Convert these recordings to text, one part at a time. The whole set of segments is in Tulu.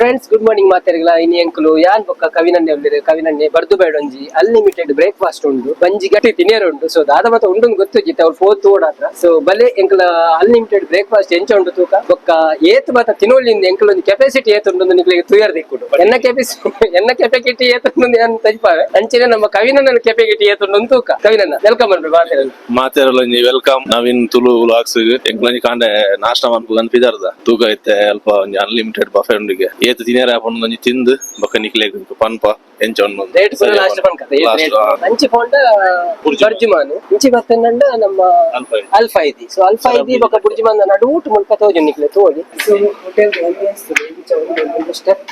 Friends, good morning. ಮಾತಾಡಿಗಳ ಇನಿ ಅಂಕಲು ಯಾನ್ ಬೊಕ್ಕ ಕವಿನನ್ನೆ ಉಲ್ಲೆರ್. ಕವಿನನ್ನೆ ಬರ್ದು ಬೇಡ, ಒಂಜಿ ಅನ್ಲಿಮಿಟೆಡ್ ಬ್ರೇಕ್ಫಾಸ್ಟ್ ಉಂಡು, ಬಂಜಿ ಗಟ್ಟಿ ತಿನಿಯರ್ ಉಂಡು. ಸೊ ದಾದ ಮಾತ ಉಂಡು ಗೊತ್ತಿಜ್ಜಿತ್ತ, ಅವ್ರು ಫೋತ್ ಓಡಾತ್ರ. ಸೊ ಬಲೆ ಎಂಕಲ ಅನ್ಲಿಮಿಟೆಡ್ ಬ್ರೇಕ್ಫಾಸ್ಟ್ ಎಂಚ ಉಂಡು ತೂಕ, ಬೊಕ್ಕ ಏತ್ ಮಾತ ತಿನೊಲಿಂದ ಎಂಕಲ ಒಂಜಿ ಕೆಪಾಸಿಟಿ ಏತ್ ಉಂಡು ನಿಕ್ಲೆಗ್ ತೂಯರ್ ದಿಕ್ಕುಂಡು. ಎನ್ನ ಕೆಪಾಸಿಟಿ, ಎನ್ನ ಕೆಪಾಸಿಟಿ ಏತ್ ಉಂಡು ಯಾನ್ ತಜ್ಪಾವೆ. ಅಂಚನೆ ನಮ್ಮ ಕವಿನನ್ನ ಕೆಪಾಸಿಟಿ ಏತ್ ಉಂಡು ತೂಕ. ಕವಿನನ್ನ welcome ಅನ್ಬೇಕು ಮಾತಾಡಲು. ಮಾತೆರಲೊಂಜಿ welcome Naveen Tulu vlogs. ಎಂಕ್ಲೊಂಜಿ ಕಾಂಡೆ ನಾಷ್ಟ ಮನ್ಪುಗಂದ್ ಪಿದಾರ್ದ. ತೂಕ ಇತ್ತೆ ಅಲ್ಪ ಒಂಜಿ ಅನ್ಲಿಮಿಟೆಡ್ ಬಫೆ ಉಂಡಿಗೆ. ಏತ್ ತಿನಿಯರೆ ಆಪುಂಡು ಒಂಜಿ ತಿಂದು ಬೊಕ್ಕ ನಿಕ್ಲೆಗ್ ಪನ್ಪ ಎಂಚ ಉಂಡು. ರೇಟ್ ಪೂರ ಲಾಸ್ಟ್ ಪನ್ಕ. ಅಂಚಿ ಪೋಂಡ ಬರ್ಜುಮಾನ್, ಇಂಚಿ ಬತ್ತಂಡ ನಮ್ಮ ಅಲ್ಫೈದಿ. ಸೊ ಅಲ್ಫೈದಿ ಬೊಕ್ಕ ಬುರ್ಜುಮಾನ್ ನಡುಟು ಮುಲ್ಪ ತೋಜು ನಿಕ್ಲೆ ತೋಳಿ. ಸೊ ಹೋಟೆಲ್ ಇಂಚ ಒಂದು step.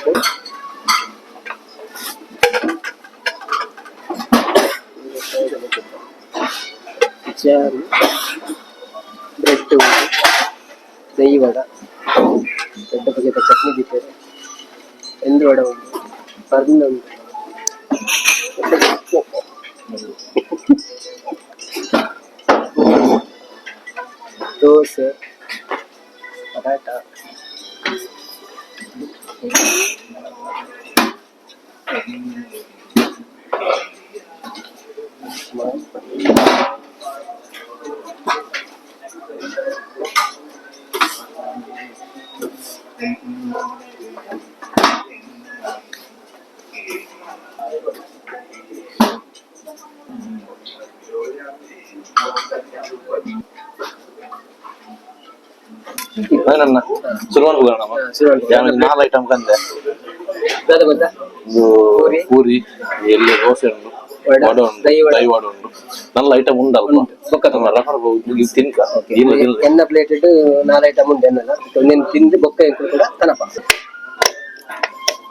Jam, bread, dahi vada, ದೊಡ್ಡ ಬಗೆದ ಚಟ್ನಿ ದೀಪೆರ್, ಎಂದ್ ವಡ ಉಂಡು, ಪರ್ಂದ್ ಉಂಡು, ದೋಸೆ, ಪರಾಟ. ನನ್ನ ಸುರುವನ್ ಹೋಗೋಣ ನಮ್ಮ. ಯಾನ್ ಒಂಜಿ ನಾಲ್ ಐಟಮ್ ಕಂದೆ. ದಾದ ಗೊತ್ತಾ? ಇದು ಪೂರಿ. ಪೂರಿ, ಎಲ್ಲಿ ದೋಸೆ ಉಂಡು, ವಡ, ವಡ ಉಂಡು, ದಹಿ ವಡ. ದಹಿ ವಡ ಉಂಡು. ನಲ್ಲ ಐಟಮ್ ಉಂಡು ಅಲ್ಪ. ಬೊಕ್ಕ ನಮ್ಮ ರೆಫರ್ ತಿನ್ಕ ಇಲ್ಲ ಇಲ್ಲ. ಎನ್ನ ಪ್ಲೇಟ್ ನಾಲ್ ಐಟಮ್ ಉಂಟು ಎನ್ನಲ್ಲ. ಒಂದೇನು ತಿಂದು ಬೊಕ್ಕ ಎಂಕುಲು ಕೂಡ ತನಪ.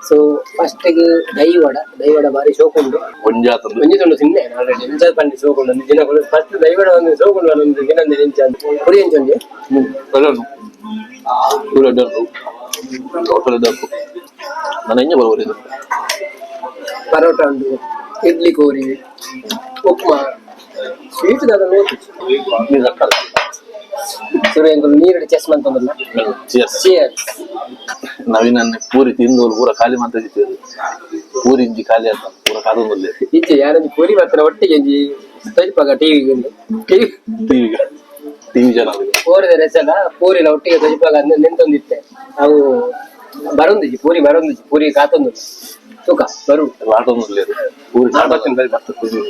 ಸೊ ಫಸ್ಟ್ ದಹಿ ವಡ. ದಹಿ ವಡ ಬಾರಿ ಶೋಕ್ ಉಂಡು. ಒಂಜಾತಂದು. ಒಂಜಿ ತುಂಡು ತಿಂದೆ ಆಲ್ರೆಡಿ. ಎಂಚ ಪಂಡಿ ಶೋಕ್ ಉಂಡು. ಒಂದು ದಿನ ಫಸ್ಟ್ ದಹಿ ವಡ ಒಂದು ಶೋಕ್ ಉಂಡು. ಒಂದು ದಿನ ಎಂಚ ಪುರಿ ಎಂಚ ಒಂಜಿ? ಒಳ್ಳೆ ಉಂಟು. ಪೂರಿ ಅಡ್ಡ ಉಂಟು, ಹೋಟೆಲ್ ಅಡ್ಡ ಉಂಟು. ನಾನು ಎಂಜ ಬರುವರು ಇದು. ಪರೋಟ ಉಂಡು, ಇಡ್ಲಿ ಕೋರಿ, ಉಪ್ಮಾ, ಸ್ವೀಟ್ ದಾದ ನೋತು. ನೀರು ಹಾಕ್ತಾರೆ. ಸುರು ಎಂಕುಲು ನೀರು ಚೆಸ್ ಮಂತೊಂದಲ್ಲ. Cheers. Cheers. ನವೀನ ಪೂರಿ ತಿಂದು ಪೂರ ಖಾಲಿ ಮಾತ್ರ ಇತ್ತಿದ್ರು. ಪೂರಿ ಇಂಜಿ ಖಾಲಿ ಅಂತ ಪೂರ ಕಾದೊಂದು. ಇಜ್ಜೆ, ಯಾರೊಂಜಿ ಪೂರಿ ಮಾತ್ರ ಒಟ್ಟಿಗೆ ಒಂಜಿ ತೊಜಪಾಗ ಟಿವಿ TV. TV TV ಜನ. ಪೂರಿದ ರೆಸಲ ಪೂರಿಲ ಒಟ್ಟಿಗೆ ತೊಜಪಾಗ ನಿಂತೊಂದಿತ್ತೆ. ಅವು ಬರೊಂದಿಜ್ಜಿ, ಪೂರಿ ಬರೊಂದಿಜ್ಜಿ, ಪೂರಿ ಕಾತೊಂದು ತೂಕ ಬರು. ಆಟೊಂದು ಪೂರಿ. ಬರ್ತೇನೆ, ಬರಿ ಬರ್ತದೆ.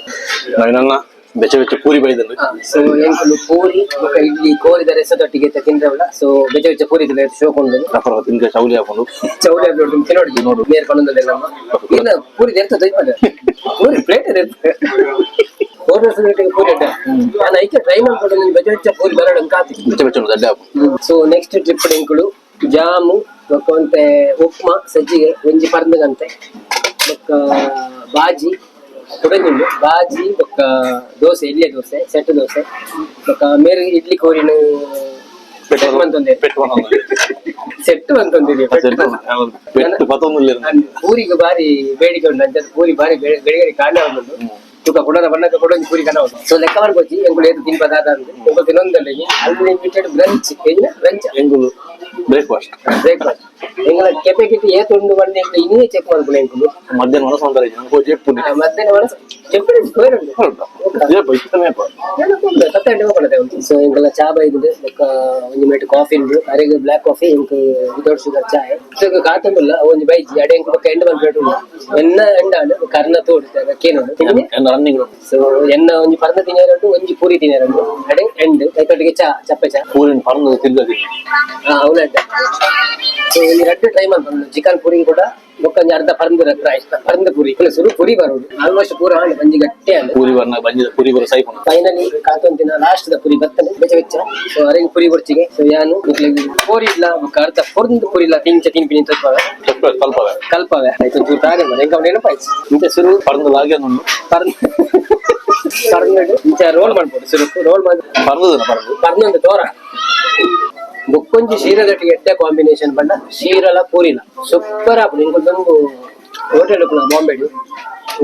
ನವೀನನ್ನ ಬೆಚ್ಚ ಬೆಚ್ಚ ಪೂರಿ ಬೈದನು. ಸೊ ಎಂಕುಲು ಪೂರಿ ಬೊಕ್ಕ ಇಡ್ಲಿ ಕೋರಿದ ರೆಸದೊಟ್ಟಿಗೆ ತಿಂದ್ರವಲ್ಲ. ಸೊ ಬೆಚ್ಚ ಬೆಚ್ಚ ಪೂರಿ ಶೋಕ್ ಉಂಡು. ರಫರ್ ತಿನ್ಕ ಚೌಲಿ ಹಾಕೊಂಡು. ಚೌಳಿ ಹಾಕಿ ತಿನ್ನೋಡಿ ನೋಡು. ನೇರ್ ಪನ್ನೊಂದಲ್ಲ ನಮ್ಮ ಇಲ್ಲ ಪೂರಿ ದೆರ್ತ ತೊಯ್ಪದ ಪೂರಿ ಪ್ಲೇಟ್ ದೆರ್ತ. ಕೋರಿ ರಸದೊಟ್ಟಿಗೆ ಪೂರಿ ಅಡ್ಡ. ನಾನು ಐಕೆ ಟ್ರೈ ಮಾಡ್ಕೊಂಡು ಬೆಚ್ಚ ಬೆಚ್ಚ ಪೂರಿ ಬರೋಣ ಕಾತಿ. ಬೆಚ್ಚ ಬೆಚ್ಚ ಉಂಟು, ಅಡ್ಡೆ ಹಾಕು. So next trip ಎಂಕುಲು ಜಾಮು ಬೊಕ್ಕ ಒಂತೆ ಉಪ್ಮಾ, ಸಜ್ಜಿಗೆ, ಒಂಜಿ ಪರ್ಂದಗಂತೆ, ಬೊಕ್ಕ ಬಾಜಿ ಕುಡಂಜುಂಡು, ಬಾಜಿ ಬೊಕ್ಕ ದೋಸೆ, ಇಡ್ಲಿ ದೋಸೆ, ಸೆಟ್ ದೋಸೆ, ಬೊಕ್ಕ ಮೇರು ಇಡ್ಲಿ ಕೋರಿನ ಸೆಟ್ ಮಂತೊಂದೆ. ಪೆಟ್ಟು. ಸೆಟ್ ಮಂತೊಂದಿದೆ. ಪೆಟ್ಟು ಪತ್ತೊಂದು. ಪೂರಿಗೆ ಬಾರಿ ಬೇಡಿಕೆ ಉಂಟು ಅಂಚ ಪೂರಿ ಬಾರಿ ಬೆಳಿಗ್ಗೆ ಕಾಣ ಉಂಟು. ತುಕ ಕೊಡೋಣ ಬಣ್ಣಕ್ಕೆ ಕೊಡೋಂಜಿ ಪೂರಿ ಕಣ ಉಂಟು. ಸೊ ಲೆಕ್ಕ ಮಾಡ್ಕೊಚ್ಚಿ ಎಂಕುಲು ಏತು ತಿನ್ಪದಾದ ಅಂತ. ಎಂಕುಲು ತಿನ್ನೊಂದಲ್ಲ ಅನ್ಲಿಮಿಟೆಡ್ ಬ್ರಂಚ್ ಬ್ರಂಚ್. ಎಂಗುಲು ಬ್ರೇಕ್ಫಾಸ್ಟ್. ಬ್ರೇಕ್ಫಾಸ್ಟ್. ಎಂಗಳ ಕೆಪಾಸಿಟಿ ಏತು ಉಂಡು ಬಂದು ಎಂಕುಲು ಇನ್ನೇ ಚೆಕ್ ಮಾಡ್ಕೊಂಡು ಎಂಕುಲು. ಮಧ್ಯಾಹ್ನ ಮನಸ್ಸು ಒಂದರ ನನ್ಗೆ ಜೆಪ್ಪುನಿ. ಮಧ್ಯಾಹ್ನ ಮನಸ್ಸು ಚೆಪ್ಪಡಿ ಉಂಟು. ಜೆಪ್ಪ ಇಷ್ಟನೇ. ಸೊ ಎಂಕಲ ಚಾ ಬೈದುಂಡು, ಬೊಕ್ಕ ಒಂಜಿ ಮೇಟ್ ಕಾಫಿ ಉಂಡು. ಅರೆಗ್ ಬ್ಲಾಕ್ ಕಾಫಿ, ಎಂಕ್ ವಿತೌಟ್ ಶುಗರ್ ಚಾಯ್. ಸೊ ಕಾತೊಂದುಲ್ಲ ಒಂಜಿ ಬೈಜಿ ಅಡೆ. ಎಂಕ್ ಬೊಕ್ಕ ಎಂಡ್ ಮನ್ಪೇಟು ಉಂಡು. ಎನ್ನ ಎಂಡಾಂಡ್ ಕರ್ನ ತೋಡು ಕೇನೋಡು. ಎನ್ನ ರನ್ನಿಂಗ್. ಸೊ ಎನ್ನ ಒಂಜಿ ಪರ್ದ ತಿನಿಯರುಂಡು, ಒಂಜಿ ಪೂರಿ ತಿನಿಯರುಂಡು. ಅಡೆ ಎಂಡ್ ಐತೊಟ್ಟಿಗೆ ಚಾ, ಚಪ್ಪೆ ಚಾ. ಪೂರಿನ ಪರಂದು ತಿರ್ಗದಿ. ಹಾ, ಅವಲಡ್ಡ. ಸೊ ಒಂಜಿ ರಡ್ಡ್ ಟ್ರೈ ಮಲ್ಪೊಂದು, ಚಿಕನ್ ಪೂರಿ ಕೂಡ ಬೊಕ್ಕ ಒಂಜಿ ಅರ್ಧ ಪರಂದು ಟ್ರೈ. ಪರಂದು ಪೂರಿ ಇಲ್ಲ, ಸುರು ಪೂರಿ ಬರೋಡು. ಆಲ್ಮೋಸ್ಟ್ ಪೂರ ಆಂಡ್, ಬಂಜಿ ಗಟ್ಟಿ ಆಂಡ್. ಪೂರಿ ಬರ್ನ ಬಂಜಿದ ಪೂರಿ ಬರೋ ಸೈಪುಂಡು. ಫೈನಲಿ ಕಾತೊಂತಿನ ಲಾಸ್ಟ್ ದ ಪುರಿ ಬತ್ತನೆ, ಬೆಚ್ಚ ಬೆಚ್ಚ. ಸೊ ಅರೆಗ್ ಪುರಿ ಕೊರ್ಚಿಗೆ. ಸೊ ಯಾನು ನಿಕ್ಲೆಗ್ ಪೂರಿ ಇಲ್ಲ ಬೊಕ್ಕ ಅರ್ಧ ಪೊರ್ಂದು ಪುರಿ ಇಲ್ಲ ತಿಂಚ ತಿನ್ಪಿನಿ ತೋಜ್ಪಾವೆ. ಸ್ವಲ್ಪ ಕಲ್ಪವೆ ಆಯ್ತು. ಒಂಚೂರು ತಾರೆ ಮನೆ ಎಂಕ ನೆನಪಾಯ್ತು ಇಂಚ ಸುರು. ಪರಂದು ಲಾಗೆ ಉಂಡು. ಪರ್ಂದು ಪರ್ಂದು ಇಂಚ ರೋಲ್ ಮಾಡ್ಬೋದು. ಸುರು ರೋಲ್ ಮಾಡಿ. ಪರಂದು ಪರಂದು. ಪರ್ನೊಂದು ತೋರ ಬೊಕ್ಕೊಂಜಿ ಶೀರದೊಟ್ಟಿಗೆ ಎಡ್ಡೆ ಕಾಂಬಿನೇಷನ್ ಬಣ್ಣ ಶೀರಲ ಪೂರಿಲ ಸೂಪರ್ ಆಪುಂಡು. ಇಂಕೊಂದೊಂದು ಹೋಟೆಲ್ ಉಪ್ಪುನ ಬಾಂಬೆಡ್.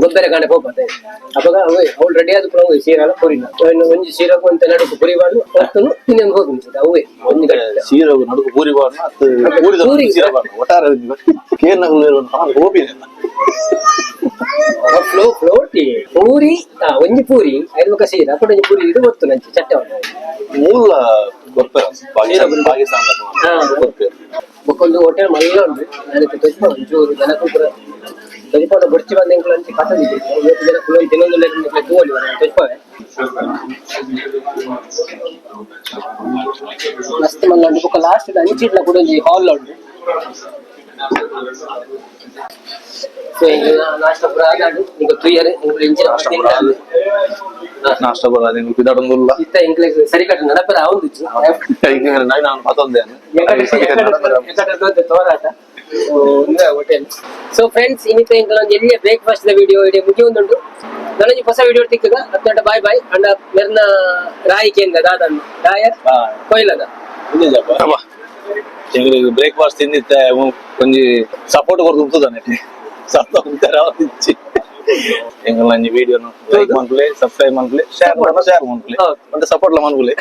ಗೊಬ್ಬರ ಕಾಂಡೆ ಪೋಪತ್ತೆ. ಅಪಗ ಅವೇ ಅವ್ಳು ರೆಡಿ ಆದ ಪುನಃ ಸೀರಾಲ ಪುರಿನ ಅವೆನ್ ಒಂಜಿ ಸೀರಕು ಅಂತ ನಡುಕು ಪುರಿ ಬಾಡು ಹೊತ್ತನು ತಿನ್ನಂಗ್ ಹೋಗುದು ಅವೇ ಒಂಜಿ ಗಟ್ಟೆ. ಸೀರೆ ನಡುಕು ಪೂರಿ ಬಾರ್ನ ಅತ್ತು ಪೂರಿ. ಪೂರಿ. ಸೀರೆ ಬಾರ್ನ ಒಟ್ಟಾರೆ ಕೇರ್ನಗಲು ಹೋಗಿ. ಫ್ಲೋ ಫ್ಲೋಟಿ ಪೂರಿ, ಒಂಜಿ ಪೂರಿ ಐದು ಸೀರಾ ಅಪ್ಪಟ ಒಂಜಿ ಪೂರಿ ಇದು ಗೊತ್ತು ನಂಚಿ ಚಟ್ಟೆ ಉಂಟು. ಮೂಲ ಕೊರ್ಪೆರ್ ಪಾಕಿಸ್ತಾನ ಪಾಕಿಸ್ತಾನ ಕೊರ್ಪೆರ್. ಬೊಕ್ಕೊಂದು ಹೋಟೆಲ್ ಮಲ್ಲ ಉಂಟು. ನಾನು ತೊಜ್ಪ ಒಂಚೂರು ಜನಕ್ಕೂ ಪೂರ ತೊಜ್ಪಾಡ ಬೊರ್ಚಿ ಬಂದ ಎಂಕುಲು ಅಂಚಿ ಕತ್ತದಿದ್ದು. ಇವತ್ತು ಜನ ಕುಲೊಂದು ತಿನ್ನೊಂದು ತೂವೊಲಿ ತೊಜ್ಪವೆ. ಮಸ್ತ್ ಮಲ್ಲ ಉಂಟು. ಬೊಕ್ಕ ಲಾಸ್ಟ್ ಅಂಚಿಟ್ಲ ಕೂಡ ಒಂಜಿ ಹಾಲ್ ಉಂಟು. ಸೊ ನಾಷ್ಟ ಪೂರ ಆದಾಡು ನಿಂಗೆ ತುಯ್ಯರೆ ಎಂಕುಲು ಇಂಚಿನ. ನಾಷ್ಟ ಪೂರ ಆದ್. ನಾಷ್ಟ ಬರ ನಿಂಗೆ ಪಿದಾಡೊಂದುಲ್ಲ. ಇತ್ತ ಎಂಕ್ಲೆಗ್ ಸರಿ ಕಟ್ಟು ನಡಪರ ಆವೊಂದಿಜ್ಜಿ. ನಾನು ಪತೊಂದೆ. ತೋರಾಟ ಹೋಟೆಲ್. ಸೊ ಫ್ರೆಂಡ್ಸ್, ಇನ್ನಿತ ಎಂಕಲ ಒಂಜಿ ಎಲ್ಲಿಯ ಬ್ರೇಕ್ಫಾಸ್ಟ್ the video ಇಡೀ ಮುಗಿಯೊಂದುಂಡು. ನನೊಂಜಿ ಹೊಸ ವಿಡಿಯೋ ತಿಕ್ಕಗ ಅತ್ತಂಟ ಬಾಯ್ ಬಾಯ್. ಅಂಡ ಮೆರ್ನ ರಾಯಿ ಕೇಂದ್ರ ದಾದನ್ ರಾಯರ್ ಕೊಯ್ಲದ. ಎಂಗ್ಲಿಗ್ ಬ್ರೇಕ್ಫಾಸ್ಟ್ ತಿಂದಿತ್ತೆ. ಒಂಜಿ ಸಪೋರ್ಟ್ ಕೊರ್ದು ಉಂತುದಾನೆ ಸತ್ತ ಉಂತಾರ ಇಚ್ಚಿ. ಎಂಗಲ್ ಒಂಜಿ ವಿಡಿಯೋನು ಲೈಕ್ ಮನ್ಪುಲೆ, ಸಬ್ಸ್ಕ್ರೈಬ್ ಮನ್ಪುಲೆ, ಶೇರ್ ಮಾಡೋ ಶೇರ್ ಮನ್ಪುಲೆ. ಹೌದು. ಒಂತೆ ಸಪೋರ್ಟ್ ಲ ಮನ್ಪುಲೆ.